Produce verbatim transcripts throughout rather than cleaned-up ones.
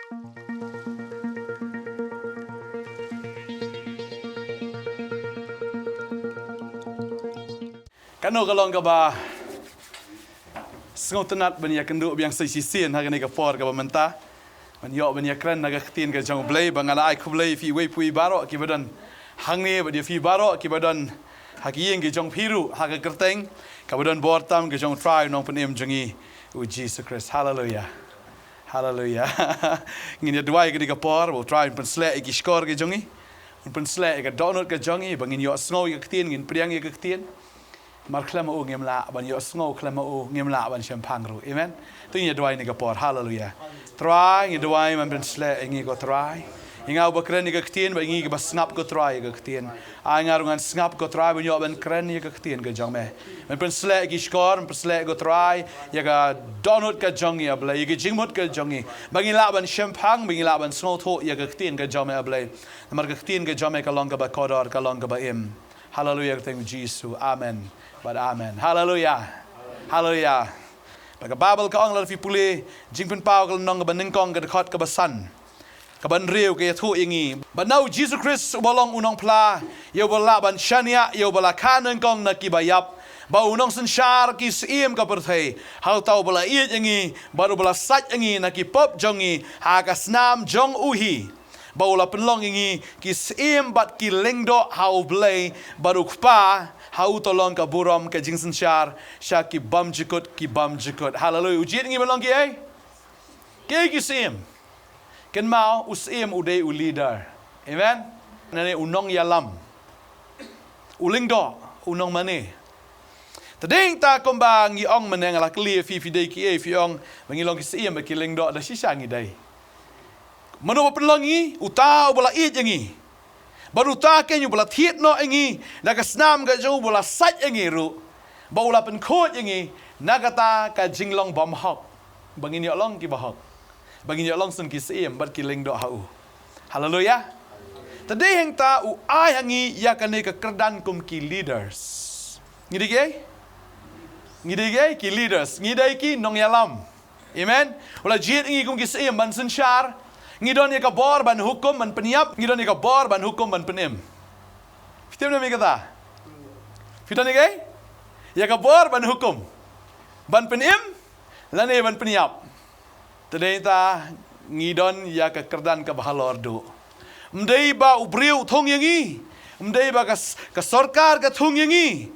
Kano ka long kaba sngewtynnat ban ïakynduh biang sa shisien ha kane ka por kaba mynta. Ban ïoh ban ïakren na ka ktien ka jong U Blei, ba nga la ai khublei ïa phi uwei pa uwei baroh kiba don hangne bad ïa phi baroh kiba don ha ki ïing ki jong phi ruh, ha ka kyrteng kaba don bor tam ka jong U Trai u Nongpynim jong ngi U Jisu Khrist. Haleluia. Haleluia. Ngin ïa duwai ha kane ka por ba U Trai un pynsleh ïa ki shkor ki jong ngi. Un pynsleh ïa ka dohnud ka jong ngi ba ngin ïohsngew ïa ka ktien, ngin pdiang ïa ka ktien. Namar khlem ma u ngim lah ban ïohsngew, khlem ma u ngim lah ban shemphang ruh. Amen. To ngin ïa duwai ha kane ka por. Haleluia. Trai, ngi duwai ban pynsleh ïa ngi ko Trai. Ïa nga uba kren ïa ka ktien bad ïa ngi kiba sngap ko Trai ïa ka ktien. Ai nga ruh ngan sngap ko Trai ban ïoh ban kren ïa ka ktien ka jong me. Ban pynsleh ïa ki shkor, ban pynsleh ko Trai ïa ka dohnud ka jong ngi A Blei, ïa ka jingmut ka jong ngi. Ba ngin lah ban shemphang, ba ngin lah ban sngewthuh ïa ka ktien ka jong me A Blei. Namar ka ktien ka jong me ka long kaba kordor, ka long kaba im. Haleluia, ka kyrteng U Jisu. Amen. Bad amen. Haleluia. Haleluia. Bad ka Baibl ka ong, lada phi pule Jingpynpaw ka lynnong kaba nyngkong, ka dkhot kaba san, kaba hynriew, ka ïathuh ïa ngi ba na U Jisu Khrist uba long U Nongphla, ïa uba lah ban shaniah ïa uba la kha nyngkong na kiba ïap, ba u nongsynshar ki syiem ka pyrthei, ha uta uba la ïeit ïa ngi bad uba la sait ïa ngi na ki pop jong ngi ha ka snam jong u hi. Ba u la pynlong ïa ngi ki syiem bad ki lyngdoh ha U Blei bad U Kpa, ha uta long ka burom, ka jingsynshar sha ki bymjukut ki bymjukut. Haleluia. U jied ïa ngi ban long kiei? Kiei ki syiem? Kynmaw, u syiem u dei u leader. Amen. Lane u nongïalam. U lyngdoh, u nongmane. Te dei hangta kumba ngi ong mynne, nga la kylli ïa phi, phi dei kiei, phi ong ba ngi long ki syiem bad ki lyngdoh, da shisha ngi dei. Mano ba pynlong ngi? Uta uba la ïeit ïa ngi. Bad uta keiñ uba la thied noh ïa ngi da ka snam ka jong u, uba la sait ïa ngi ruh, ba u la pynkhuid ïa ngi na kata ka jinglong bymhok, ba ngin ïoh long kiba hok, ba ngin ïoh long shen ki syiem bad ki lyngdoh ha u. Haleluia. Te dei hangta u ai ha ngi ïa kane ka kyrdan kum ki leaders. Ngi dei kiei? Ngi dei kiei? Ki leaders. Ngi dei ki nongïalam. Amen. U la jied ïa ngi kum ki syiem ban synshar. Ngi don ïa ka bor ban hukum, ban pynïap, ngi don ïa ka bor ban hukum, ban pynim. Phi tip ne em ïa kata? Phi don ïa kaei? Ïa ka bor ban hukum, ban pynim, lane ban pynïap. Te dei hangta ngi don ïa ka kyrdan kaba halor duh. Ym dei ba u briew u thung ïa ngi, ym dei ba ka s-, ka sorkar ka thung ïa ngi.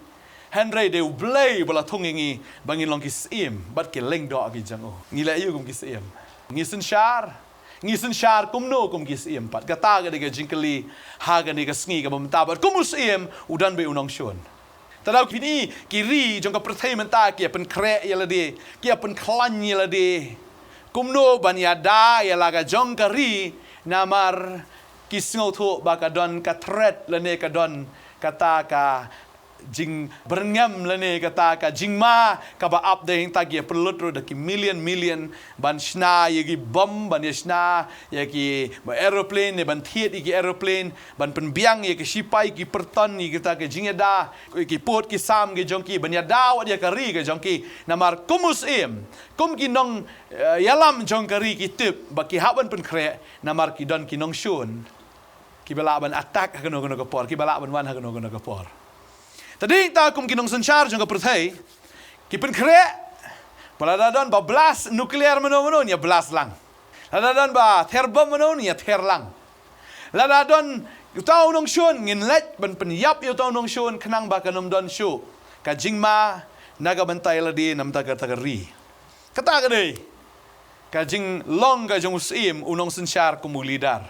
Hynrei dei U Blei ba la thung ïa ngi ba ngin long ki syiem bad ki lyngdoh ki jong u. Ngi leh aïu kum ki syiem? Ngi synshar, ngi synshar kumno kum ki syiem pat? Kata ka dei ka jingkylli ha kane ka sngi kaba mynta. Bad kum u syiem u don beit u nongshun. Te lada phi ïohi ki ri jong ka pyrthei mynta ki ïa pynkhreh ïa lade, ki ïa pynkhlaiñ ïa lade kumno ban ïada ïa la ka jong ka ri, namar ki sngewthuh ba ka don ka threat lane ka don kata ka jingbyrngem lane kata ka jingma kaba ap. Dei hangta ki ïa pynlut ruh da ki million million ban shna ïa ki bom, ban ïa shna ïa ki aeroplane ne ban thied ïa ki aeroplane, ban pynbiang ïa ki shipai, ki pyrton ïa kita ki jingïada, ki pud ki sam ki jong ki, ban ïada wat ïa ka ri ka jong ki. Namar kum u syiem, kum ki nong, eh, ïalam jong ka ri ki tip ba ki hap ban pynkhreh, namar ki don ki nongshun kiba lah ban attack ha kano kano ka por, kiba lah ban wan ha kano kano ka por. Te dei hangta kum ki nongsynshar jong ka pyrthei ki pynkhreh ba lada don ba blast nuclear mano mano, ngin ïa blast lang. Lada don ba ther bom mano, ngin ïa ther lang. Lada don uta u nongshun, ngin leit ban pynïap ïa uta u nongshun khnang ba kan ym don shuh ka jingma na ka bynta ïa lade, na ka bynta kata ka ri. Kata ka dei ka jinglong ka jong u syiem, u nongsynshar kum u leader.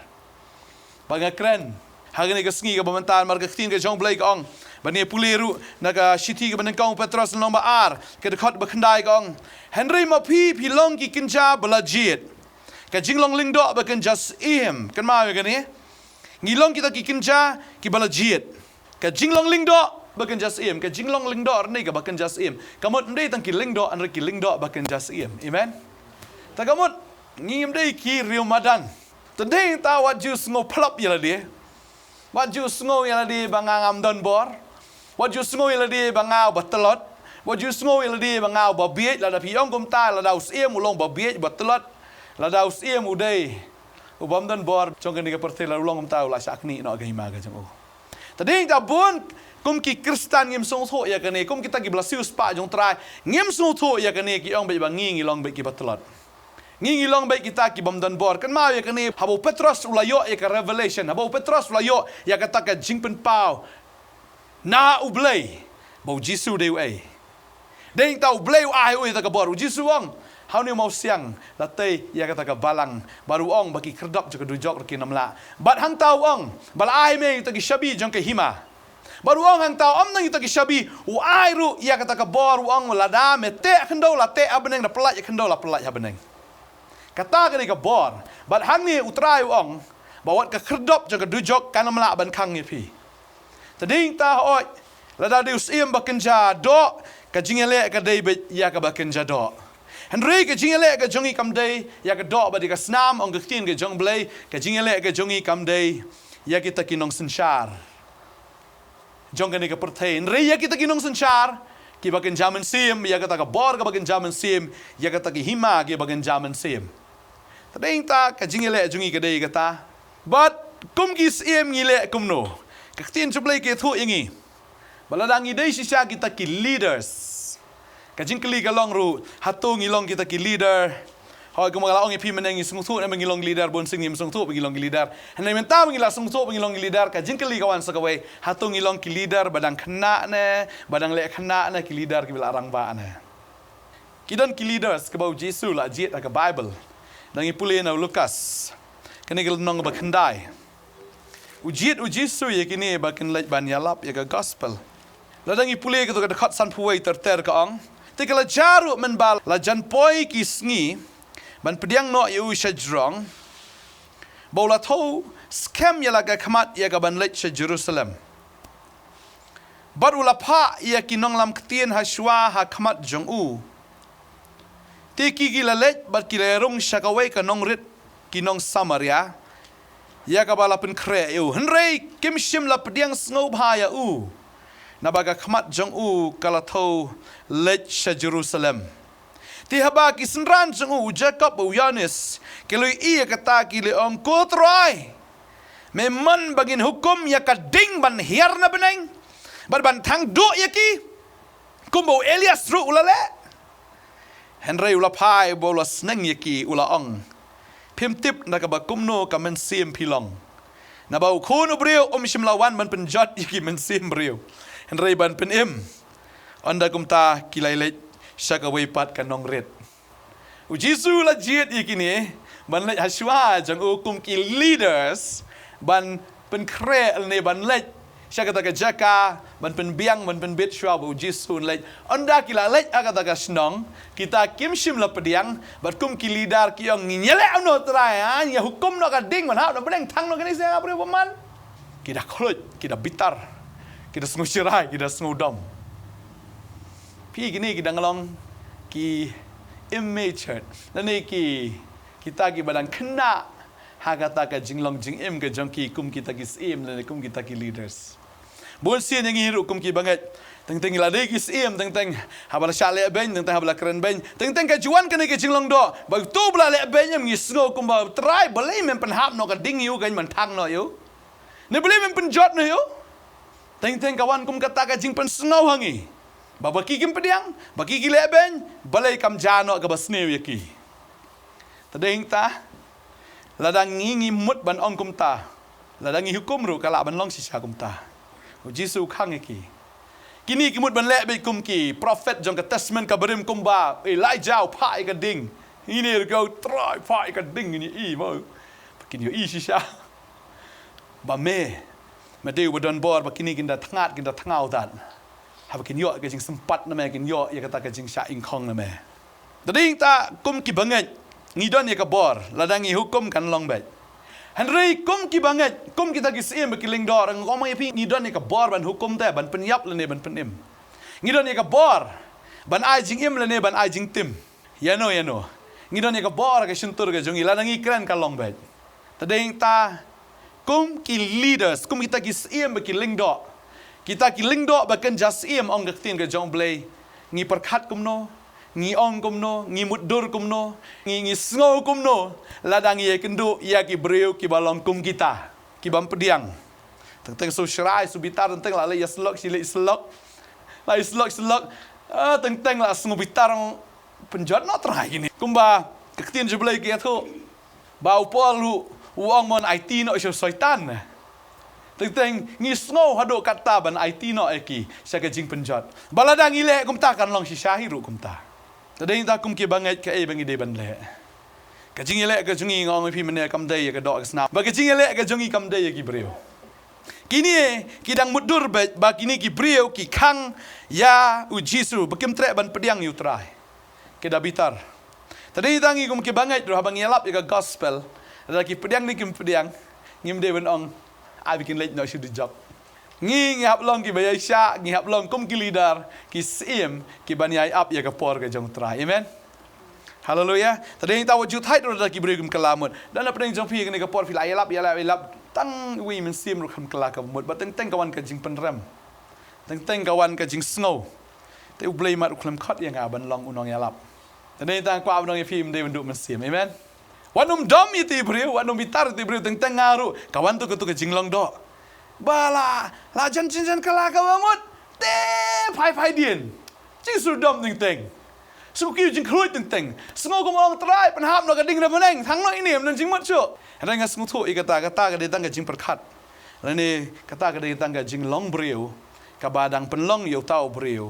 Ba nga kren ha kane ka sngi kaba mynta namar ka ktien ka jong U Blei ka ong, ba ngi pule ruh na ka shithi kaba nyngkong Petros lynnong ba ar, ka dkhot ba khyndai ka ong: Hynrei ma phi, phi long ki kynja ba la jied, ka jinglong lyngdoh ba kynja syiem. Kynmaw ïa kane, ngi long kita ki kynja kiba la jied. Ka jinglong lyngdoh ba kynja syiem, ka jinglong lyngdoh ne kaba kynja syiem. Ka mut ym dei tang ki lyngdoh, hynrei ki lyngdoh ba kynja syiem. Amen. Te ka mut ngim dei ki riew madan. Te dei hangta wat ju sngew phlop ïa lade. Wat ju sngew ïa lade ba nga ngam don bor. Wat ju sngew ïa lade ba nga uba tlot. Wat ju sngew ïa lade ba nga uba bieit. Lada phi ong kumta, lada u syiem u long ba bieit, ba tlot, Lada u Syiem u dei u bym don bor jong kane ka pyrthei, la u long kumta u la shah knieh noh ka hima ka jong u. Te dei ta bun kum ki Khristan ngim sngewthuh ïa kane, kum kita kiba la siew spah jong Trai ngim sngewthuh ïa kane, ki ong beit ba ngi ngi long beit kiba tlot. Ngi ngi long beit kita ki bym don bor. Kynmaw ïa kane, haba u Petros u la ïoh ïa ka revelation, haba u Petros u la ïoh ïa kata ka jingpynpaw na U Blei ba U Jisu dei uei. Dei ta U Blei u ai u ïa kata ka bor. U Jisu u ong, ha une u mawsiang la tei ïa kata ka balang. Bad u ong ba ki khyrdop jong ka dujok ruh kin ym lah. Bad hangta u ong ba la ai me ïa kita ki shabi jong ka hima. Bad u ong hangta, ym tang ïa kita ki shabi, u ai ruh ïa kata ka bor, u ong lada me teh ha khyndew la teh ha bneng, da pyllait ha khyndew la pyllait ha bneng. Kata ka dei ka bor. Bad hangne U Trai u ong ba wat ka khyrdop jong ka dujok kan ym lah ban khang ïa phi. Te dei ta hooid, lada dei u Syiem ba kynja doh, ka jingïaleh ka dei beit ïa kaba kynja doh. Hynrei ka jingïaleh ka jong ngi kam dei ïa ka doh bad ïa ka snam, ong ka ktien ka jong U Blei, ka jingïaleh ka jong ngi kam dei ïa kita ki nongsynshar jong kane ka pyrthei. Hynrei ïa kita ki nongsynshar kiba kynja mynsiem, ïa kata ka bor kaba kynja mynsiem, ïa kata ki hima kiba kynja mynsiem. Te dei ta ka jingïaleh jong ngi ka dei kata. Bad kum ki syiem ngi leh kumno? Ka ktien jong U Blei ka ïathuh ïa ngi ba lada ngi dei shisha kita ki leaders, ka jingkylli ka long ruh, hato ngi long kita ki leader? Hooid, kum ba la ong ïa phi mynne, ngi sngewthuh ne ba ngi long leader, bun sien ngim sngewthuh ba ngi long ki leader. Hynrei mynta ba ngi la sngewthuh ba ngi long ki leader, ka jingkylli ka wan sa kawei, hato ngi long ki leader ba dang khynnah ne ba dang leh khynnah ne ki leader kiba la rangbah ne? Ki don ki leaders kiba U Jisu u la jied ha ka Baibl. Lada ngi pule na u Lukas, kane ka lynnong ba khyndai, u jied U Jisu ïa kine ba kin leit ban ïalap ïa ka gospel. Lada ngi pule kato ka dkhot sanphew wei ter ter, ka ong, te ka la jia ruh mynba la jan poi ki sngi ban pdiang noh ïa u sha jrong, ba u la thew skhem ïa la ka khmat ïa ka ban leit sha Jerusalem. Bad u la phah ïa ki nonglam ktien ha shuwa ha khmat jong u. Te ki ki la leit bad ki la rung sha kawei ka nongrit ki nong Samaria, ïa kaba la pynkhreh ïa u. Hynrei kim shym la pdiang sngewbha ïa u, naba ka khmat jong u ka la thew leit sha Jerusalem. Te haba ki synran jong u, u Jakob bad u Ïoannis, ki la ïohi ïa kata, ki la ong, Ko Trai, me mon ba ngin hukum ïa ka ding ban hiar na bneng bad ban thang duh ïa ki, kumba u Elias ruh u la leh? Hynrei u la phai, bad u la sneng ïa ki, u la ong, Phim tip na kaba kumno ka mynsiem phi long. Naba U Khun u briew um shym la wan ban pynjot ïa ki mynsiem briew, hynrei ban pynim. Ynda kumta ki la leit sha kawei pat ka nongrit. U Jisu u la jied ïa kine ban leit ha shuwa jong u kum ki leaders, ban pynkhreh lane ban leit sha kata ka jaka ban pynbiang, ban pynbit shuwa ba U Jisu un leit. Ynda ki la leit ha kata ka shnong, kita kim shym la pdiang, bad kum ki leader ki ong, Ngin ïaleh kumno Trai, ha? Ngin ïa hukum noh ka ding ban hap na bneng, thang noh kine ki sneng ha briew bymman. Ki da khluit, ki da bitar, ki da sngewshirai, ki da sngewdom. Phi, kine ki dang long ki immature, lane ki, kita kiba dang khynnah ha kata ka jinglong jingim ka jong ki kum kita ki syiem lane kum kita ki leaders. Bun sien ïa ngi ruh kum ki bangeit, teng teng la dei ki syiem, teng teng haba la shah leh beiñ, teng teng haba la kren beiñ, teng teng ka ju wan kane ka jinglong doh ba uto ba la leh beiñ, em, ngi sngew kumba, Trai, balei mem pynhap noh ka ding ïa u, kan ban thang noh ïa u? Ne balei mem pynjot noh ïa u? Teng teng ka wan kum kata ka jingpynsngew ha ngi ba, ba ki kim pdiang, ba ki ki leh beiñ, balei kam jia noh kaba sniew ïa ki. Te dei ta, lada ngi, ngi mut ban ong kumta, lada ngi hukum ruh ka lah ban long shisha kumta. U Jisu u khang ïa ki. Kine ki mut ban leh beit kum ki prophet jong ka Testament kaba rim, kumba Elijah u phah ïa ka ding. Ine ruh ka, Trai, phah ïa ka ding, ngin ïohi mo. Ba kin ïohi shisha ba me, me dei uba don bor, ba kine kin da thngat, kin da thngaw tad. Haba kin ïoh ka jingsympat na me, kin ïoh ïa kata ka jingshah ingkhong na me. Te dei ta, kum ki bangeit ngi don ïa ka bor, lada ngi hukum kan long beit. Hynrei kum ki bangeit, kum kita ki syiem bad ki lyngdoh, nga ong ïa phi, ngi don ïa ka bor ban hukum te, ban pynïap lane ban pynim. Ngi don ïa ka bor ban ai jingim lane ban ai jingtim. Ïano ïano, ngi don ïa ka bor ha ka shyntur ka jong ngi, lada ngi kren kan long beit. Te dei ta, kum ki leaders, kum kita ki syiem bad ki lyngdoh, kita ki lyngdoh ba kynja syiem, ong ka ktien ka jong U Blei, ngi pyrkhat kumno? Ngi ong kumno, ngi mutdur kumno, ngi, ngi sngew kumno, lada ngi ïakynduh ïa ki briew kiba long kum kita, kiba ym pdiang. Teng teng shu shrai, shu bitar, teng teng la leit ïasyllok, shi leit syllok. La ïasyllok, syllok. Ah, teng teng la sngew bitar, pynjot noh Trai kine. Kumba ka ktien jong U Blei ka ïathuh ba u Paul u, u ong mon aiti noh sha u Soitan. Teng teng ngi sngew haduh katta ban aiti noh ïa ki sha ka jingpynjot. Ba lada ngi leh kumta kan long shisha hi ruh kumta. Te dei ta kum kiba ngeit kaei ba ngi dei ban leh. Ka jingïaleh ka jong ngi, nga ong ïa phi mynne, kam dei ïa ka doh ka snam. Ba ka jingïaleh ka jong ngi kam dei ïa ki briew. Kine ki dang mutdur beit ba kine ki briew ki khang ïa U Jisu ba kim treh ban pdiang ïa U Trai. Ki da bitar. Te dei tang ngi kum kiba ngeit ruh haba ngi ïalap ïa ka gospel, lada ki pdiang ne kim pdiang, ngim dei ban ong, ai ba kin leit noh sha dujok. Ngi, ngi hap long kiba ïaishah, ngi hap long kum ki leader, ki syiem, kiban ïai ap ïa ka por ka jong U Trai. Amen. Haleluia. Te dei ta wat ju thait ruh da ki briew kim kylla mut. Don na pdeng jong phi kane ka por phi la ïalap, ïalap, ïalap. Tang iwei i mynsiem ruh kam kylla kaba mut. Ba teng teng ka wan ka jingpynrem. Teng teng ka wan ka jingsngew. Te U Blei mat u khlem khot ïa nga ban long u nongïalap. Te dei ta kwah ban ong ïa phi, ym dei ban duh mynsiem. Amen. Wat nym dom ïa ki briew, wat nym bitar ïa ki briew, teng teng nga ruh ka wan tu ka tu ka jinglong doh. Ba la, la jan jan jan kylla kaba mut. Te phai phai dien. Jingsngewdom teng teng. Sngewkiew jingkhluit teng teng. Sngew kum ong Trai, pynhap noh ka ding da bneng, thang noh ine, ym don jingmut shuh. Hynrei nga sngewthuh ïa kata, kata ka dei tang ka jingpyrkhat. Lane kata ka dei tang ka jinglong briew kaba dang pynlong ïa uta u briew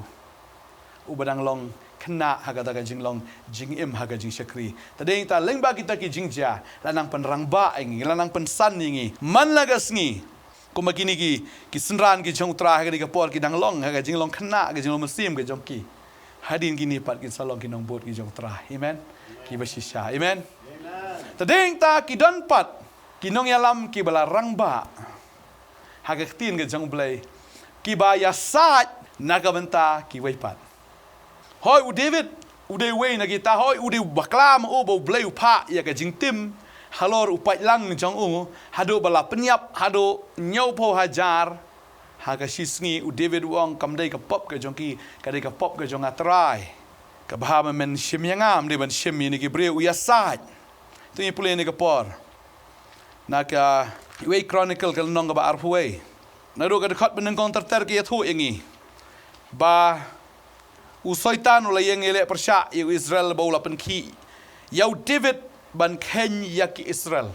uba dang long khynnah ha kata ka jinglong jingim ha ka jingshakri. Te dei ta lyngba kita ki jingjia la nang pynrangbah ïa ngi, la nang pynsan ïa ngi man la ka sngi. Kumba kine ki, ki synran ki jong U Trai ha kane ka por ki dang long ha ka jinglong khynnah, ka jinglong mynsiem ka jong ki. Hadien kine pat kin sa long ki nongbud ki jong U Trai. Amen. Kiba shisha. Amen. Te dei ta ki don pat ki nongïalam kiba la rangbah ha ka ktien ka jong U Blei, kiba ïasaid na ka bynta kiwei pat. Hooid, u David u dei uwei na kita, hooid, u dei u bakla ma u ba U Blei u phah ïa ka jingtim halor u paidlang jong u, haduh ba la pynïap haduh hynñiewphew hajar ha ka shi sngi. U David u ong, kam dei ka pop ka jong ki, ka dei ka pop ka jong nga Trai. Ka bha ba men shim ïa nga, ym dei ban shim ïa kine ki briew. U ïasaid. To ngi pule ïa kane ka por na ka Iwei Chronicle ka lynnong kaba arphew wei. Naduh ka dkhot ba nyngkong ter ter ka ïathuh ïa ngi ba u Soitan u la ïeng ïaleh pyrshah ïa u Israel, ba u la pynkhih ïa u David ban kheiñ ïa ki Israel.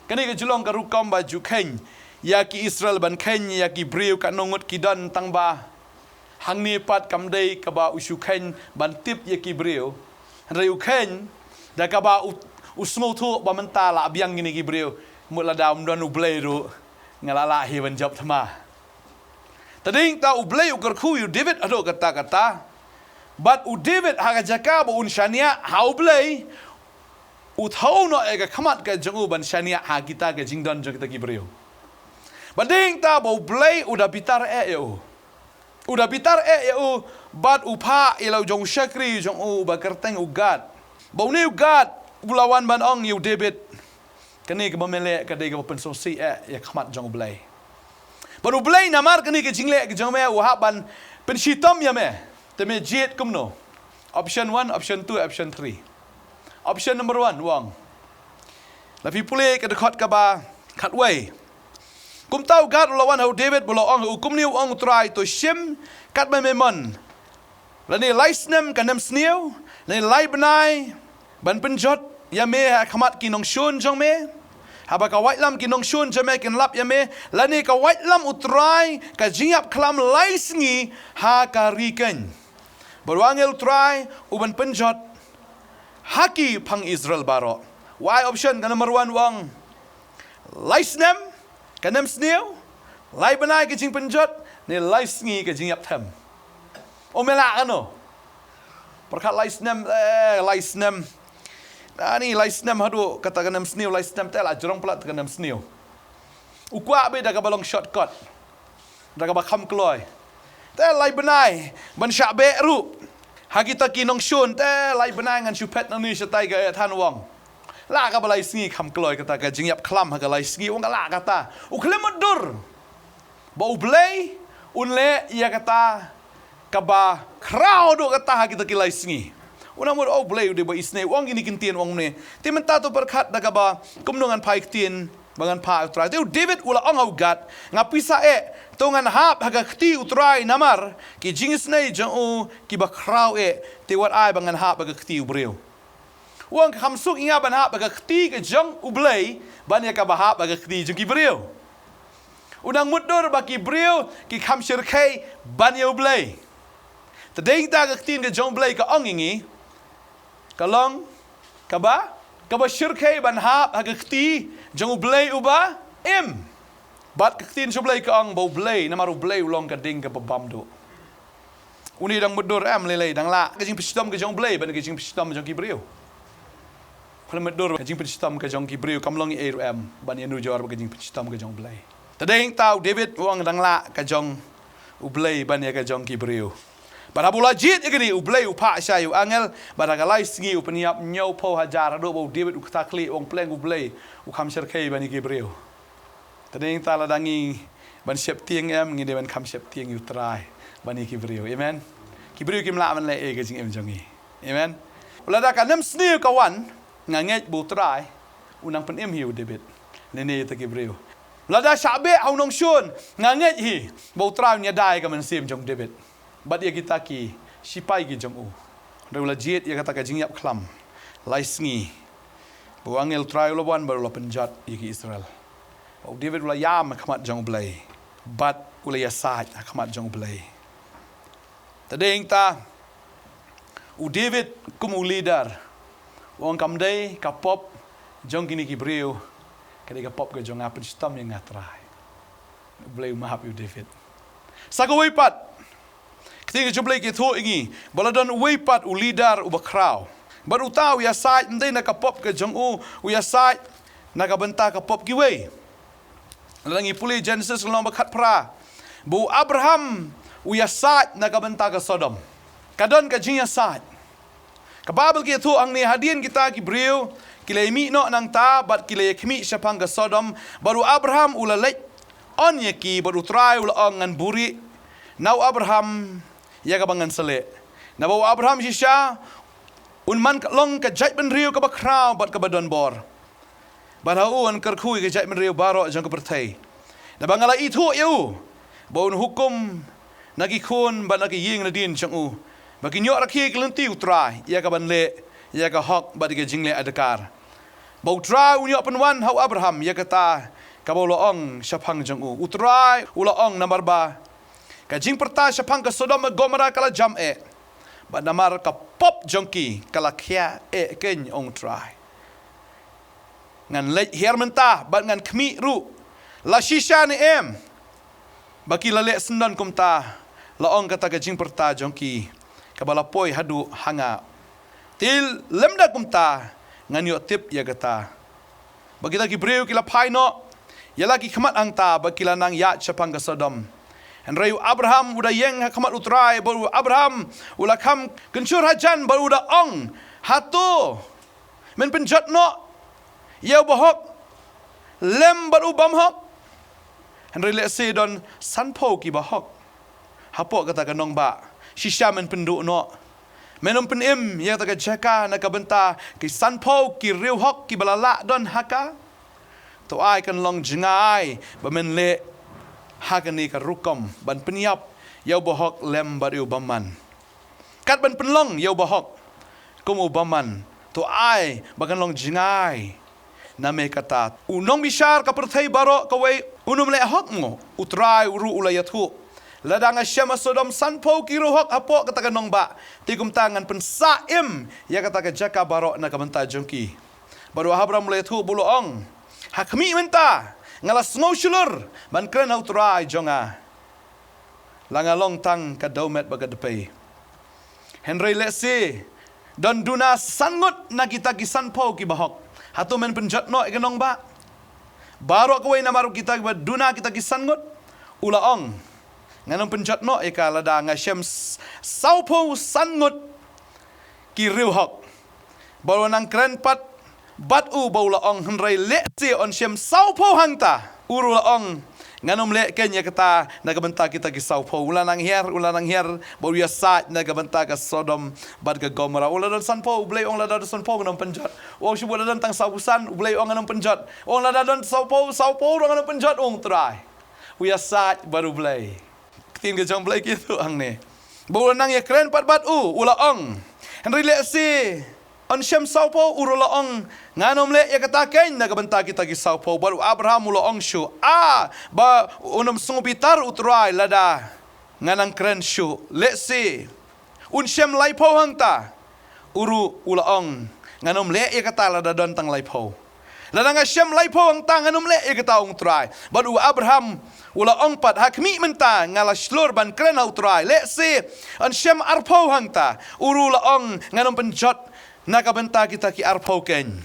Kane ka ju long ka rukom ba ju kheiñ ïa ki Israel, ban kheiñ ïa ki briew katno ngut ki don, tang ba hangne pat kam dei kaba u shu kheiñ ban tip ïa ki briew. Hynrei u kheiñ da kaba u, u sngewthuh ba mynta la biang kine ki briew. Mut lada ym don U Blei ruh, nga la lah hi ban jop thma. Te dei ta U Blei u kyrkhu ïa u David haduh katta katta. Bad u David ha ka jaka ba un shaniah ha U Blei, u thew noh ïa ka khmat ka jong u ban shaniah ha kita ka jingdon jong kita ki briew. Bad dei ta ba U Blei u da bitar eh ïa u. U da bitar eh ïa u, bad u phah ïa la u jong u shakri jong u uba kyrteng u Gad. Ba une u Gad u la wan ban ong ïa u David, kane kaba me leh ka dei kaba pynsngewsih eh ïa khmat jong U Blei. Bad U Blei namar kane ka jingleh ka jong me u hap ban pynshitom ïa me. Te me jied kumno? Option one, option two, option three. Option number one, u ong. La phi pule ka dkhot kaba khatwei. Kumta u Gad u la wan ha u David bad u la ong ha u, kumne u ong U Trai, to shim katba me mon. Lane lai snem ka nemsniew, lane lai bnai ban pynjot ïa me ha khmat ki nongshun jong me. Haba ka waitlam ki nongshun jong me kin lap ïa me, lane ka waitlam U Trai ka jingïap khlam lai sngi ha ka ri keiñ. Bad u angel U Trai u ban pynjot ha ki phang Israel baroh. Wai option ka number one u ong, lai snem ka nemsniew, lai bnai ka jingpynjot, ne lai sngi ka jingïap them. O me lah kano? Pyrkhat lai snem, eh, lai snem. Ani lai snem haduh kata ka nemsniew, lai snem te la jrong palat ka nemsniew. U kwah beit da kaba long shortcut. Da kaba kham kloi. Te lai bnai ban shah beh ruh ha kita ki nongshun, te lai bnai ngan shu phet nangne shatai ka eh than, u ong. La kaba lai sngi kham kloi kata ka jingïap khlam ha ka lai sngi, u ong ka la kata. U khlem mutdur ba U Blei un leh ïa kata kaba khraw duh kata ha kita ki lai sngi. U nang mut, oh Blei u dei ba isynei, u ong kine ki ktien, u ong ne. Te mynta to pyrkhat da kaba kumno ngan phai ktien ba ngan phah ïa u Trai. Te u David u la ong ha u Gad, nga pisa eh, to ngan hap ha ka kti u Trai namar ki jingisynei jong u kiba khraw eh, te wat ai ba ngan hap ha ka kti u briew. U ong, kham suk ïa nga ban hap ha ka kti ka jong u Blei ban ïa kaba hap ha ka kti jong ki briew. U nang mutdur ba ki briew ki kham shyrkhei ban ïa u Blei. Te dei ta ka ktien ka jong u Blei ka ong ïa ngi, ka long kaba, kaba shyrkhei ban hap ha ka kti jong u Blei uba im. Bad ka ktien jong u Blei ka ong ba u Blei, namar u Blei u long ka ding kaba bam duh. Une dang mutdur em lei lei, dang lah ka jingpynshitom ka jong u Blei ban ka jingpynshitom jong ki briew. Pynmutdur ka jingpynshitom ka jong ki briew, kam long ei ruh em ban ïanujor ba ka jingpynshitom ka jong u Blei. Te dei ta u David u ong dang lah ka jong u Blei ban ïa ka jong ki briew. Bad haba u la jied ïa kane, u Blei u phah shai ïa u angel, bad ha ka lai sngi u pynïap hynñiewphew hajar, haduh ba u David u kata khlieh, u ong pleng u Blei u kham shyrkhei ban ïa ki briew. Te dei ta lada ngi ban sheptieng em, ngi dei ban kham sheptieng ïa u Trai ban ïa ki briew. Amen. Ki briew kim lah ban leh ei ka jingim jong ngi. Amen. Lada ka nemsniew ka wan, nga ngeit ba u Trai u nang pynim hi ïa u David. Lane ïa ta ki briew. Lada shah beh ha u nongshun, nga ngeit hi ba u Trai un ïada ïa ka mynsiem jong u David bad ïa kita ki shipai ki jong u. Hynrei u la jied ïa kata ka jingïap khlam lai sngi ba u angel u Trai u la wan bad u la pynjot ïa ki Israel. Ba u David u la ïam ha khmat jong u Blei bad u la ïasaid ha khmat jong u Blei. Te dei ta u David kum u leader u ong kam dei ka pop jong kine ki briew, ka dei ka pop ka jong nga, pynshitom ïa nga Trai. U Blei u map ïa u David. Sa kawei pat, ka ktien ka jong u Blei ka ïathuh ïa ngi ba la don uwei pat u leader uba khraw. Bad uta u ïasaid ym dei na ka pop ka jong u, u ïasaid na ka bynta ka pop kiwei. Lada ngi pule Genesis lynnong ba khatphra, ba u Abraham u ïasaid na ka bynta ka Sodom. Ka don ka jingïasaid. Ka Baibl ka ïathuh hangne, hadien kita ki briew ki la ïamih noh nangta bad ki la ïakhmih shaphang ka Sodom, bad u Abraham u la leit on ïa ki, bad u Trai u la ong, ngan buhrieh na u Abraham ïa kaba ngan sa leh. Naba u Abraham shisha un man ka, long ka jaitbynriew kaba khraw bad kaba don bor. Bad ha u yn kyrkhu ïa ka jaitbynriew baroh jong ka pyrthei. Naba nga la ithuh ïa u ba un hukum na ki khun bad na ki ïing nadien jong u, ba kin ïoh rakhe ki lynti u Trai ïa ka ban leh ïa ka hok bad ïa ka jingleh adkar. Ba u Trai un ïoh pynwan ha u Abraham ïa kata kaba u la ong shaphang jong u. U Trai u la ong, namar ba ka jingpyrta shaphang ka Sodom bad Gomorrah ka la jam eh, bad namar ka pop jong ki ka la khia eh keiñ, ong u Trai. Ngan leit hiar mynta bad ngan khmih ruh, la shisha ne em ba ki la leh syndon kumta, la ong kata ka jingpyrta jong ki kaba la poi haduh ha nga. Te lymda kumta ngan ïoh tip ïa kata. Bad kita ki briew ki la phai noh ïa la ki khmat hangta bad ki la nang ïaid shaphang ka Sodom. Hynrei u Abraham u da ïeng ha khmat u Trai, bad u Abraham u la kham kynshur hajan bad u da ong, hato men pynjot noh ïa u bahok lem bad u bymhok? Hynrei lehse don sanphew ki bahok hapoh kata ka nongbah, shisha men pynduh noh. Men ym pynim ïa kata ka jaka na ka bynta ki sanphew ki riewhok kiba la lah don ha ka. To ai kan long jngai ba men leh ha kane ka rukom ban pynïap ïa u bahok lem bad ïa u bymman. Kat ban pynlong ïa u bahok kum u bymman, to ai ba kan long jngai. Namar kata, u nongbishar ka pyrthei baroh kawei un ym leh hok mo? U Trai u ruh u la ïathuh, lada nga shem ha Sodom sanphew ki riewhok hapoh kata ka nongbah, te kumta ngan pynsah im ïa kata ka jaka baroh na ka bynta jong ki. Bad u Abraham u la ïathuh bad u la ong, ha khmih mynta, nga la sngew shlur ban kren ha u Trai jong nga. La nga long tang ka dewmet bad ka dpei. Hynrei lehse don duna san ngut na kita ki sanphew ki bahok, hato men pynjot noh ïa ka nongbah baroh kawei namar kita kiba duna kita ki san ngut? U la ong, ngan ym pynjot noh ïa ka lada nga shem s-, sawphew san ngut ki riewhok. Bad u la nang kren pat bad u bad u la ong, hynrei lehse yn shem sawphew hangta. U ruh u la ong, Ngan ym leh keiñ ïa kata na ka bynta kita ki saw phew. U la nang hiar, u la nang hiar, bad u ïasaid na ka bynta ka Sodom bad ka Gomorrah. U la don san phew, U Blei u ong lada don san phew ngan ym pynjot. U ong shibun lada don tang saw phew san, U Blei u ong ngan ym pynjot. U ong lada don saw phew, saw phew ruh ngan ym pynjot, u ong Trai. U ïasaid bad U Blei. Ktien ka jong U Blei ka ïathuh hangne. Ba u la nang ïakren pat bad u, u la ong, hynrei lehse yn shem saw phew, u ruh la ong, ngan ym leh ïa kata keiñ na ka bynta kita ki saw phew. Bad u Abraham u la ong shuh, a, ba un ym sngewbitar U Trai lada nga nang kren shuh. Lehse un shem lai phew hangta, u ruh u la ong, ngan ym leh ïa kata lada don tang lai phew. Lada nga shem lai phew hangta, ngan ym leh ïa kata, ong Trai. Bad u Abraham u la ong pat, ha khmih mynta nga la shlur ban kren ha U Trai. Lehse yn shem ar phew hangta, u ruh u la ong, ngan ym pynjot na ka bynta kita ki ar phew keiñ.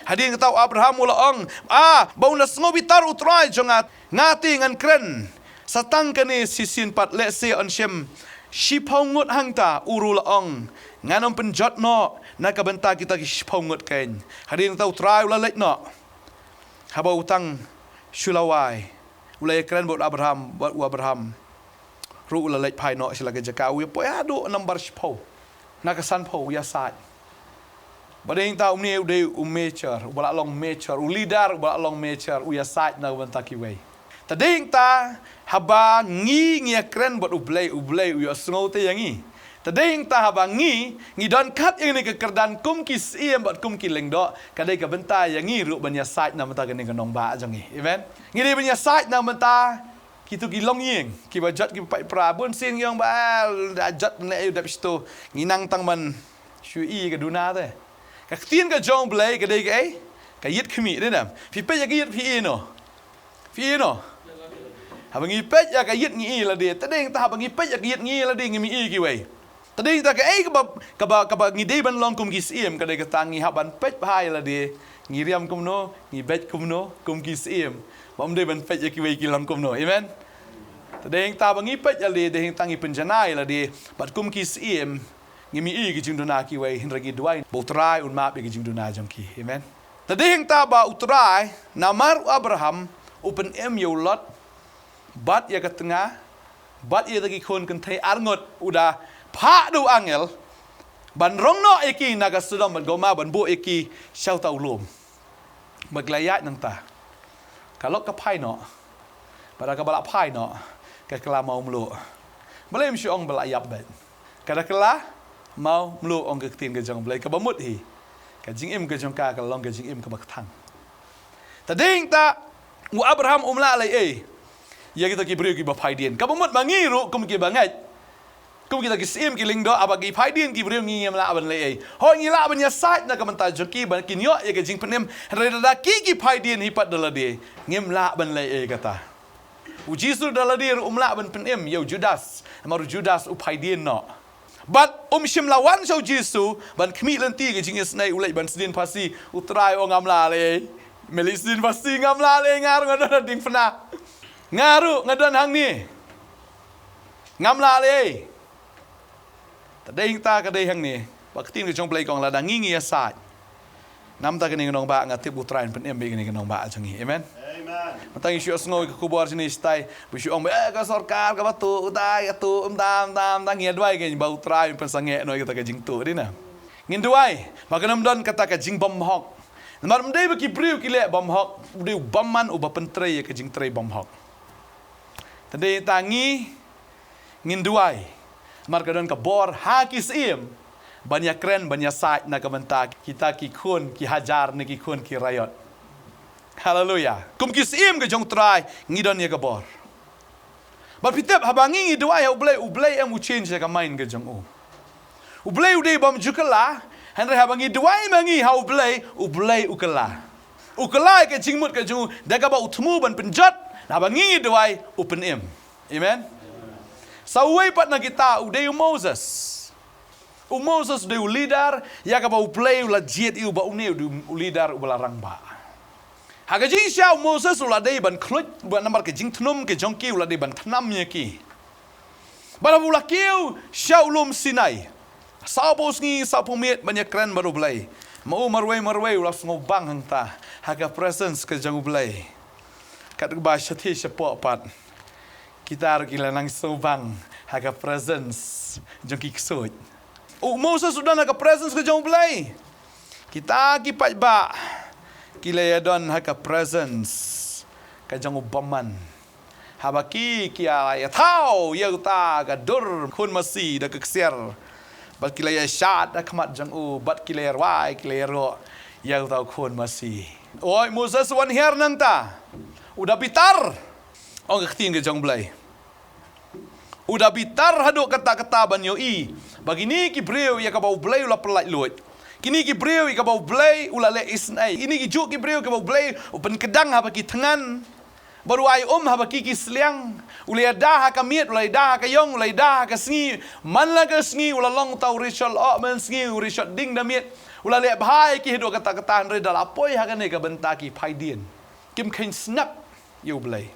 Hadien kata u Abraham u la ong, a, ba un da sngewbitar U Trai jong nga, nga te ngan kren sa tang kane shisien pat. Lehse yn shem shiphew ngut hangta, u ruh u la ong, ngan ym pynjot noh na ka bynta kita ki shiphew ngut keiñ. Hadien kata U Trai u la leit noh. Haba u tang shu lawei, u la ïakren bad u Abraham, bad u Abraham ruh u la leit phai noh sha la ka jaka, u ïapoi haduh nambar shiphew. Na ka san phew u ïasaid. Ba dei hangta, une u dei u mature, uba la long mature, u leader uba la long mature, u ïasaid na ka bynta kiwei. Te dei hangta, haba ngi ngi ïakren bad U Blei, U Blei u ïohsngew te ïa ngi. Te dei hangta, haba ngi ngi don kat ïa kane ka kyrdan kum ki syiem bad kum ki lyngdoh, ka dei ka bynta ïa ngi ruh ban ïasaid na ka bynta kane ka nongbah jong ngi. Amen. Ngi dei ban ïasaid na ka bynta kito ki longïing, kiba jot kiba pait pra. Bun sien ngi ong ba, ah, da jot ne aïu dep shito, ngi nang tang ban shu ïohi ka duna te. Ka ktien ka jong U Blei ka dei kaei? Ka ïit khmih, dei ne em? Phi peit ïa ka ïit phi ïohi noh. Phi ïohi noh. Haba ngi peit ïa ka ïit ngi ïohi lade. Te dei hangta haba ngi peit ïa ka ïit ngi ïohi lade, ngim ïohi kiwei. Te dei hangta kaei kaba, kaba, kaba ngi dei ban long kum ki syiem, ka dei kata ngi hap ban peit bha ïa lade, ngi riam kumno, ngi beit kumno, kum ki syiem. Bym dei ban peit ïa kiwei ki long kumno. Amen. Te dei hangta ba ngi peit ïa lade, dei hangta ngi pynjanai ïa lade, bad kum ki syiem, ngim ïohi ki jingduna kiwei, hynrei ngi duwai ba U Trai un map ïa ki jingduna jong ki. Amen. Te dei hangta ba U Trai, namar u Abraham u pynim ïa u Lot bad ïa ka tnga bad ïa kita ki khun kynthei arngut, u da phah da u angel ban rong noh ïa ki na ka Sodom bad Gomorrah, ban buh ïa ki sha uta u lum. Bad ki la ïaid nangta. Ka lok ka phai noh. Bad haba la phai noh, ka kylla mawmluh. Balei ym shu ong ba la ïap beit? Ka da kylla mawmluh, ong ka ktien ka jong U Blei, kaba mut hi, ka jingim ka jong ka ka long ka jingim kaba kthang. Te dei hangta u Abraham um lah leh ei ïa kita ki briew kiba phaidien. Kaba mut ma ngi ruh kum kiba ngeit, kum kita ki syiem ki lyngdoh, haba ki phaidien ki briew, ngi ngim lah ban leh ei. Hooid, ngi lah ban ïasaid na ka bynta jong ki ba kin ïoh ïa ka jingpynim, hynrei lada ki ki phaidien hi pat da lade, ngim lah ban leh ei kata. U Jisu da lade ruh um lah ban pynim ïa u Judas, namar u Judas u phaidien noh. Bad um shym la wan sha u Jisu ban khmih lynti ka jingisynei, u leit ban sdien phasi. U Trai u ong, ngam lah leh ei. Me leit sdien phasi, ngam lah leh ei, nga ruh nga don ha diengphna. Nga ruh nga don hangne. Ngam lah leh ei. Te dei hangta, ka dei hangne ba ka ktien ka jong U Blei ka ong, lada ngi ngi ïasaid, namar kane ka nongbah, nga tip U Trai un pynim beit kane ka nongbah jong ngi. Amen. Amen. Mynta ngi shu ïohsngew ïa ka khubor jong ngi shatai, ba shu ong ba, eh, ka sorkar kaba tuh, utai ka tuh, ym dam dam dam, ngi duwai keiñ ba U Trai un pynsangeh noh ïa kata ka jingtuh, dei ne? Ngin duwai ba kan ym don kata ka jingbymhok. Namar ym dei ba ki briew ki leh bymhok, u dei u bymman uba pyntrei ïa ka jingtrei bymhok. Te dei hangta ngi ngin duwai, namar ka don ka bor ha ki syiem ban ïakren, ban ïasaid na ka bynta kita ki khun, ki hajar ne ki khun ki raiot. Haleluia. Kum ki syiem ka jong U Trai ngi don ïa ka bor. Bad phi tip, haba ngi ngi duwai ha U Blei, U Blei em u change ïa ka mind ka jong u. U Blei u dei bym ju kylla, hynrei haba ngi duwai ma ngi ha U Blei, U Blei u kylla. U kylla ïa ka jingmut ka jong u, da kaba u thmu ban pynjot, haba ngi ngi duwai, u pynim. Amen. Sa uwei pat na kita u dei u Moses. U Moses u dei u leader ïa kaba U Blei u la jied ïa u ba une u dei u leader uba la rangbah. Ha ka jingshisha u Moses u la dei ban khluit, bad namar ka jingthnum ka jong ki u la dei ban thnam ïa ki. Bad haba u la kiew sha u lum Sinai, sawphew sngi sawphew miet ban ïakren bad U Blei, ma u marwei marwei u la sngewbang hangta ha ka presence ka jong U Blei. Katba shatei shapoh pat, kita ruh ki la nang sngewbang ha ka presence jong ki ksuid. U Moses u don ha ka presence ka jong U Blei. Kita ki paidbah ki la ïa don ha ka presence ka jong u bymman. Haba ki ki ïa thaw ïa uta ka dur khun masi da ka ksiar, bad ki la ïa shad ha khmat jong u, bad ki la ïa rwai, ki la ïa roh ïa uta u khun masi. Oi Moses, wan hiar nangta. U da bitar, ong ka ktien ka jong U Blei. U da bitar haduh katta katta ban ïohi ba kine ki briew ïa kaba U Blei u la pyllait luid. Kine ki briew ïa kaba U Blei u la leh isynei. Kine ki juh ki briew ïa kaba U Blei u pynkdang haba ki thngan, bad u ai um haba ki ki sliang. U la ïada ha ka miet, u la ïada ha ka ïong, u la ïada ha ka sngi. Man la ka sngi u la long uta u rishot, oh man sngi u rishot ding da miet. U la leh bha ïa ki haduh katta katta, hynrei da la poi ha kane ka bynta ki phaidien, kim kheiñ sngap ïa U Blei.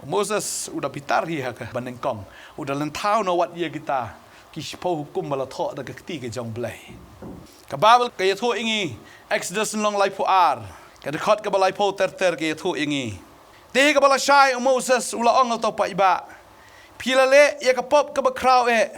U Moses u da bitar hi ha kaba nyngkong. U da lynthaw noh wat ïa kita ki shiphew hukum ba la thoh da ka kti ka jong U Blei. Ka Baibl ka ïathuh ïa ngi, Exodus lynnong laiphew ar, ka dkhot kaba laiphew ter ter ka ïathuh ïa ngi. Te ha kaba lashai u Moses u la ong ïa uta u paidbah, phi la leh ïa ka pop kaba khraw eh.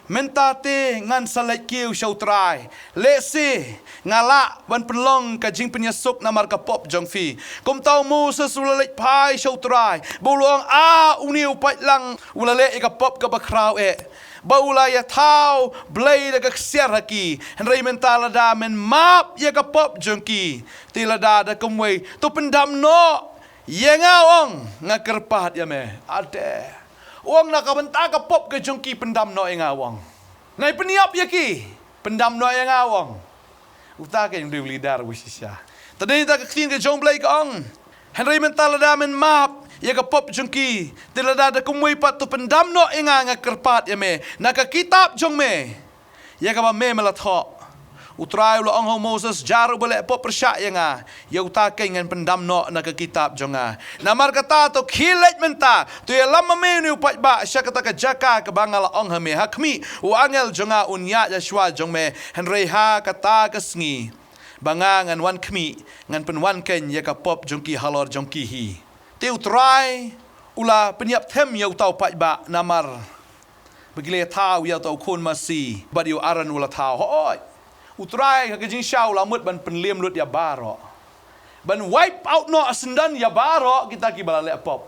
Mynta te ngan sa leit kiew sha U Trai, lehse nga lah ban pynlong ka jingpynïasuk namar ka pop jong phi. Kumta u Moses u la leit phai sha U Trai, bad u la ong, a une u paidlang u la leh ïa ka pop kaba khraw eh, bad u la ïathaw blei da ka ksiar ha ki. Hynrei mynta lada men map ïa ka pop jong ki, te lada da kumwei, to pyndam noh ïa nga, u ong, nga kyrpad ïa me. Ade. U ong na ka bynta ka pop ka jong ki pyndam noh ïa nga, u ong. Nai pynïap ïa ki, pyndam noh ïa nga, u ong. Uta ka jong u leader uba shisha. Te dei na ka ktien ka jong U Blei ka ong, hynrei mynta lada men map ïa ka pop jong ki, te lada da kumwei pat, to pyndam noh ïa nga, nga kyrpad ïa me na ka kitab jong me ïa kaba me me la thoh. U Trai u la ong ha u Moses, jar uba leh pop pyrshah ïa nga, ïa uta keiñ ngan pyndam noh na ka kitab jong nga. Namar kata to khie leit mynta, to ïalam ma me une u paidbah sha kata ka jaka kaba nga la ong ha me. Ha khmih, u angel jong nga un ïaid ha shuwa jong me, hynrei ha kata ka sngi ba nga ngan wan khmih, ngan pynwan keiñ ïa ka pop jong ki halor jong ki hi. Te U Trai u la pynïap them ïa uta u paidbah namar ba ki la thaw ïa uta u khun masi, bad ïa u Aaron u la thaw. Hooid, U Trai ha ka jingshisha u la mut ban pynliem lut ïa baroh, ban wipe out noh syndon ïa baroh kita kiba la leh pop.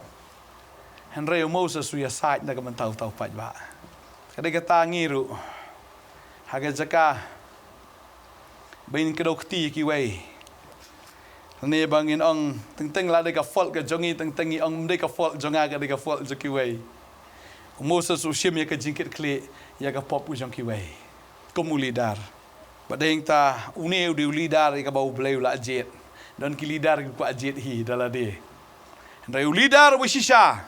Hynrei u Moses u ïasaid na ka bynta uta u paidbah. Ka dei kata ngi ruh, ha ka jaka ba ngin kdew kti ïa kiwei, lane ba ngin ong teng teng la dei ka fault ka jong ngi, teng teng ngi ong ym dei ka fault jong nga, ka dei ka fault jong kiwei. U Moses u shim ïa ka jingkitkhlieh ïa ka pop ka jong kiwei kum u leader. Bad dei hangta une u dei u leader ïa kaba U Blei u la jied. Don ki leader kiba kwah jied hi da lade. Hynrei u leader uba shisha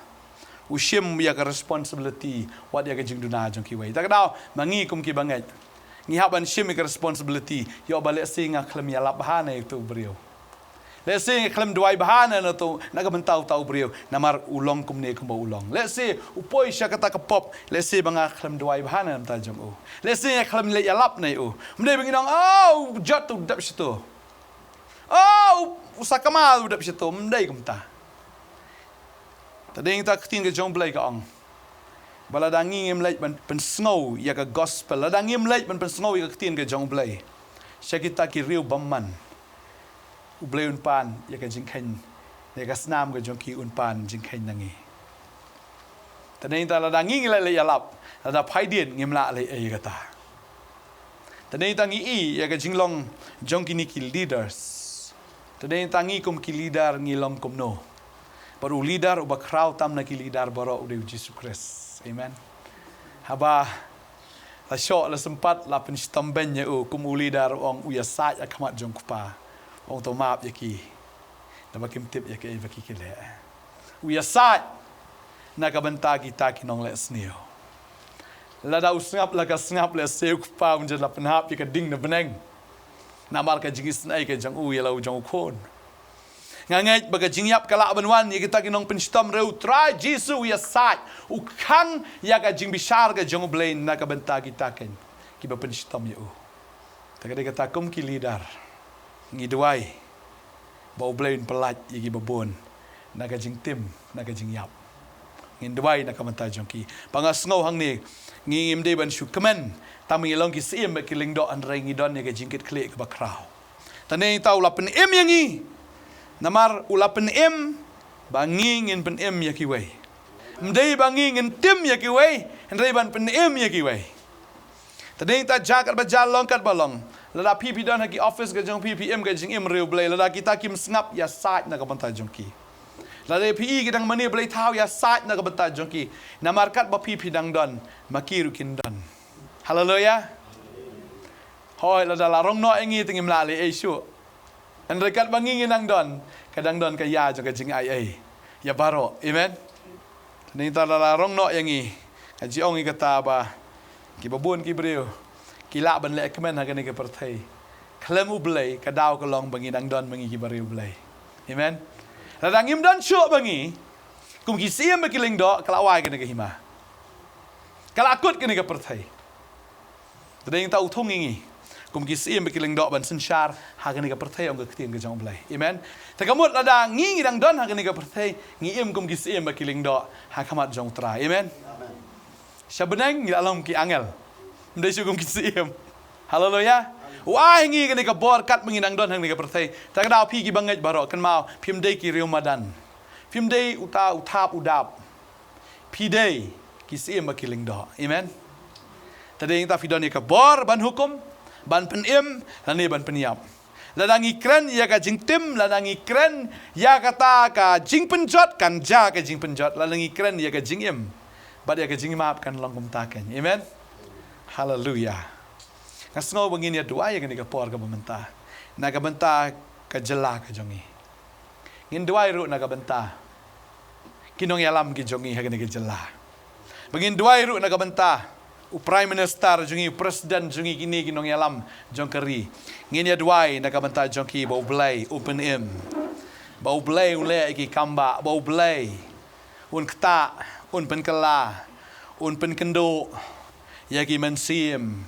u shim ïa ka responsibility wat ïa ka jingduna jong kiwei. Ta ka daw ma ngi kum kiba ngeit, ngi hap ban shim ïa ka responsibility. Ïoh ba lehse nga khlem ïalap bha na uto u briew, lehse nga khlem duwai bha na uto, na ka bynta uto u briew, namar u long kumne kumba u long. Lehse u poi sha kata ka pop, lehse ba nga khlem duwai bha na ka bynta jong u, lehse nga khlem leit ïalap na u. Ym dei ba ngin ong, oh, u jot u dep shito, oh, u sakma u dep shito. Ym dei kumta. Te dei hangta ka ktien ka jong U Blei ka ong ba lada ngim leit ban pynsngew ïa ka gospel, lada ngim leit ban pynsngew ïa ka ktien ka jong U Blei sha kita ki riew bymman, U Blei un pan ïa ka jingkheiñ, ïa ka snam ka jong ki, un pan jingkheiñ na ngi. Te dei hangta lada ngi ngi leit leit ïalap, lada phaidien ngim lah leh ei ïa kata. Te dei hangta ngi i ïa ka jinglong jong kine ki leaders. Te dei hangta ngi kum ki leader ngi long kumno? Bad u leader uba khraw tam na ki leader baroh u dei u Jisu Khrist. Amen. Haba la shoh la sympat la pynshitom beiñ ïa u kum u leader, u ong, u ïasaid ha khmat jong u Kpa, u ong, to map ïa ki, naba kim tip ïa kaei ba ki ki leh. U ïasaid na ka bynta kita ki nongleh sniew. Lada u sngap la ka sngap, lehse u Kpa un jin la pynhap ïa ka ding na bneng namar ka jingisynei ka jong u ïa la u jong u khun. Nga ngeit ba ka jingïap ka lah ban wan ïa kita ki nongpynshitom hynrei u Trai Jisu u ïasaid, u khang ïa ka jingbishar ka jong U Blei na ka bynta kita keiñ kiba pynshitom ïa u. Te ka dei kata kum ki leader ngi duwai ba U Blei un pyllait ïa kiba bun na ka jingtim, na ka jingïap. Ngin duwai na ka bynta jong ki. Ba nga sngew hangne, ngi ngim dei ban shu kmen, tang ba ngi long ki syiem bad ki lyngdoh, hynrei ngi don ïa ka jingkitkhlieh kaba khraw. Te nangta u la pynim ïa ngi. Namar u la pynim ba ngi ngin pynim ïa kiwei. Ym dei ba ngi ngin tim ïa kiwei, hynrei ban pynim ïa kiwei. Te nangta jia katba jia, long katba long. Lada phi phi don ha ki office ka jong phi, phi im ka jingim riewblei. Lada kita kim sngap, ïasaid na ka bynta jong ki. Lada phi i ki dang mane blei thaw, ïasaid na ka bynta jong ki. Namar katba phi phi dang don, ma ki ruh kin don. Haleluia. Hooid, lada la rong noh ïa ngi te ngim lah leh ei shuh. Hynrei katba ngi ngi dang don, ka dang don ka ïa jong ka jingaiei ïa baroh. Amen. Nangta lada la rong noh ïa ngi, ka jingong ïa kata ba kiba bun ki briew ki lah ban leh kmen ha kane ka pyrthei. Khlem U Blei, ka daw ka long ba ngi dang don ma ngi kiba riewblei. Amen. Lada ngim don shuh ba ngi kum ki syiem bad ki lyngdoh, ka la wai kane ka hima. Ka la kut kane ka pyrthei. Te nangta u thung ïa ngi kum ki syiem bad ki lyngdoh ban synshar ha kane ka pyrthei, ong ka ktien ka jong U Blei. Amen. Te ka mut lada ngi ngi dang don ha kane ka pyrthei, ngi im kum ki syiem bad ki lyngdoh ha khmat jong U Trai. Amen. Sha bneng ngi la long ki angel. Ym dei shuh kum ki syiem. Haleluia. U ai ngi kane ka bor katba ngi dang don ha kane ka pyrthei. Te ka daw phi kiba ngeit baroh, kynmaw, phim dei ki riew madan. Phim dei uta u thap u dap. Phi dei ki syiem bad ki lyngdoh. Amen. Te nangta phi don ïa ka bor ban hukum, ban pynim, lane ban pynïap. Lada ngi kren ïa ka jingtim, lada ngi kren ïa kata ka jingpynjot, kan jia ka jingpynjot. Lada ngi kren ïa ka jingim bad ïa ka jingmap, kan long kumta keiñ. Amen. Haleluia. Nga sngew ba ngin ïa duwai ïa kane ka por kaba mynta na ka bynta ka jylla ka jong ngi. Ngin duwai ruh na ka bynta ki nongïalam ki jong ngi ha kane ka jylla. Ba ngin duwai ruh na ka bynta u Prime Minister jong ngi, u President jong ngi, kine ki nongïalam jong ka ri. Ngin ïa duwai na ka bynta jong ki ba U Blei un pynim, ba U Blei un leh ïa ki kambah, ba U Blei un ktah, un pynkylla, un pynkynduh ïa ki mynsiem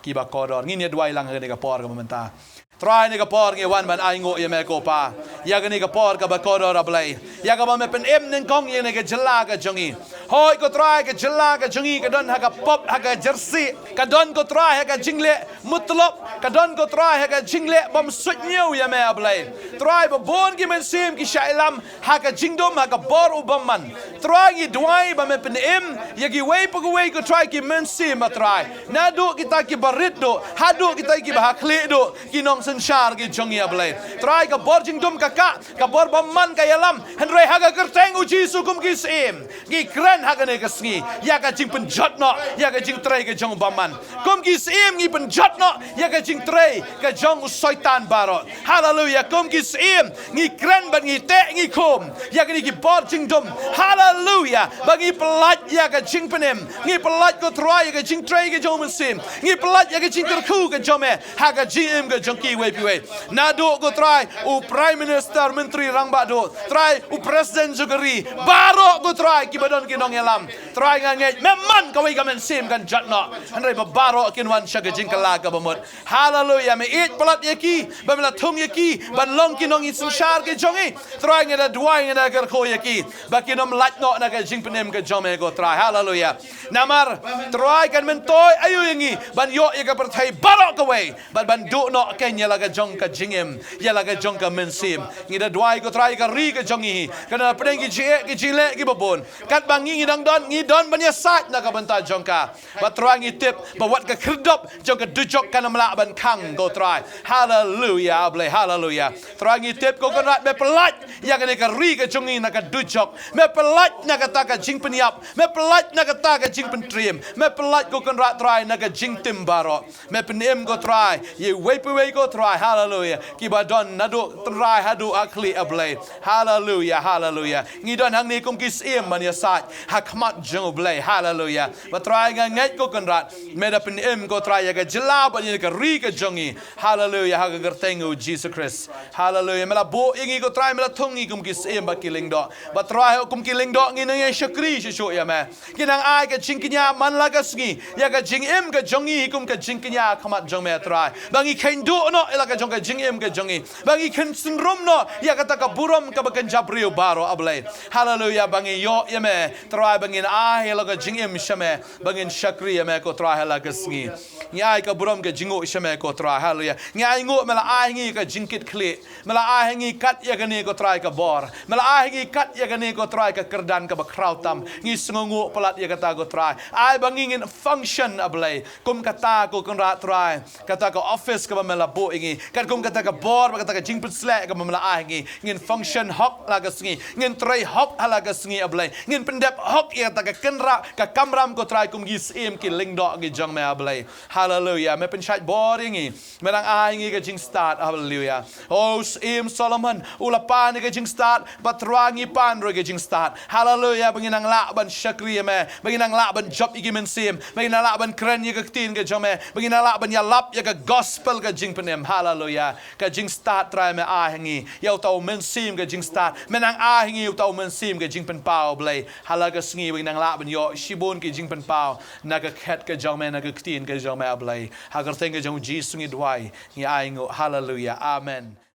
kiba kordor. Ngin ïa duwai lang ha kane ka por kaba mynta. Trai, kane ka por ngi wan ban ainguh ïa me ko Pa, ïa kane ka por kaba kordor, A Blei, ïa kaba me pynim nyngkong ïa kane ka jylla ka jong ngi. Hooid ko Trai, ka jylla ka jong ngi ka don ha ka pop, ha ka jersey, ka don ko Trai ha ka jingleh mutlop, ka don ko Trai ha ka jingleh bym suidñiew ïa me, A Blei. Trai, ba bun ki mynsiem ki shah ïalam ha ka jingdum, ha ka bor u bymman. Trai, ngi duwai ba me pynim ïa kiwei pa kiwei ko Trai ki mynsiem, A Trai. Naduh kita kiba rit duh haduh kita kiba ha khlieh duh, ki nongsynshar ki jong ngi, A Blei. Trai, ka bor jingdum ka kah, ka bor bymman ka ïalam, hynrei ha ka kyrteng U Jisu kum ki syiem ngi kren ha kane ka sngi ïa ka jingpynjot noh ïa ka jingtrei ka jong u bymman. Kum ki syiem ngi pynjot noh ïa ka jingtrei ka jong u Soitan baroh. Haleluia. Kum ki syiem ngi kren bad ngi teh ngi khum ïa kine ki bor jingdum. Haleluia. Ba ngi pyllait ïa ka jingpynim, ngi pyllait ko Trai ïa ka jingtrei ka jong u Mynsiem, ngi pyllait ïa ka jingkyrkhu ka jong me ha ka jingim ka jong kiwei pa kiwei. Naduh ko Trai u Prime Minister, Myntri Rangbah duh, Trai u President jong ka ri, baroh ko Trai kiba don ki nongïalam. Trai, nga ngeit me mon kawei ka mynsiem kan jot noh, hynrei ba baroh kin wan sha ka jingkylla kaba mut. Haleluia. Me ïeit palat ïa ki, ba me la thung ïa ki ban long ki nongsynshar ki jong ngi. Trai, nga da duwai, nga da kyrkhu ïa ki ba kin ym lait noh na ka jingpynim ka jong me ko Trai. Haleluia. Namar Trai, kan myntoi aïu ïa ngi ban ïoh ïa ka pyrthei baroh kawei bad ban duh noh keiñ ïa la ka jong ka jingim, ïa la ka jong ka mynsiem. Ngi da duwai ko Trai, ka ri ka jong ngi ka don hapdeng ki jingeh ki jingleh kiba bun. Katba ngi ngi dang don, ngi don ban ïasaid na ka bynta jong ka. Bad Trai, ngi tip ba wat ka khyrdop jong ka dujok kan ym lah ban khang ko Trai. Haleluia, A Blei, haleluia. Trai, ngi tip ko Kynrad me pyllait ïa kane ka ri ka jong ngi na ka dujok. Me pyllait na kata ka jingpynïap, me pyllait na kata ka jingpyntriem, me pyllait ko Kynrad Trai na ka jingtim baroh. Me pynim ko Trai ïa iwei pa iwei ko Trai, haleluia, kiba don naduh tynrai haduh ha khlieh, A Blei. Haleluia, haleluia. Ngi don hangne kum ki syiem ban ïasaid ha khmat jong U Blei. Haleluia. Bad Trai, nga ngeit ko Kynrad me da pynim ko Trai ïa ka jylla bad ïa ka ri ka jong ngi. Haleluia, ha ka kyrteng U Jisu Khrist. Haleluia. Me la buh ïa ngi ko Trai, me la thung ngi kum ki syiem bad ki lyngdoh. Bad Trai, kum ki lyngdoh ngi nang ïa shakri shuh shuh ïa me. Ngi nang ai ka jingkñia man la ka sngi ïa ka jingim ka jong ngi kum ka jingkñia ha khmat jong me Trai. Ba ngi kheiñ duh noh ïa la ka jong ka jingim ka jong ngi. Ba ngi kheiñ synrum noh ïa kata ka burom kaba kynja briew baroh, A Blei. Haleluya, ba ngi ïoh ïa me Trai, ba ngin ai ïa la ka jingim sha me, ba ngin shakri ïa me ko Trai ha la ka sngi. Ngi ai ka burom ka jingnguh sha me ko Trai. Haleluya. Ngi ai nguh me la ai ha ngi ka jingkitkhlieh, me la ai ha ngi kat ïa kane ko Trai ka bor, me la ai ha ngi kat ïa kane ko Trai ka kyrdan kaba khraw tam. Ngi sngewnguh palat ïa kata ko Trai. Ai ba ngi ngin function, A Blei, kum kata ko Kynrad Trai, kata ka office kaba me la buh ïa ngi, katkum kata ka bor bad kata ka jingpynshlur kaba me la ai ha ngi. Ngin function hok la ka sngi, ngin trei hok ha la ka sngi, A Blei. Ngin pyndep hok ïa kata ka kynrad, ka kamram ko Trai, kum ki syiem ki lyngdoh ki jong me, A Blei. Haleluya. Me pynshait bor ïa ngi, me dang ai ha ngi ka jingstad. Haleluya. O Syiem Solomon u la pan ïa ka jingstad, bad Trai ngi pan ruh ïa ka jingstad. Haleluya. Ba ngin nang lah ban shakri ïa me, ba ngin nang lah ban jop ïa ki mynsiem, ba ngin nang lah ban kren ïa ka ktien ka jong me, ba ngin nang lah ban ïalap ïa ka gospel ka jingpynim. Haleluya. Ka jingstad Trai me ai ha ngi ïa uta u mynsiem ka jingstad. Me nang ai ha ngi uta u mynsiem ka jingpynpaw, A Blei, ha la ka sngi, ba ngin nang lah ban ïoh shibun ki jingpynpaw na ka khet ka jong me, na ka ktien ka jong me, A Blei. Ha ka kyrteng ka jong U Jisu ngi duwai, ngi ai nguh. Haleluya. Amen.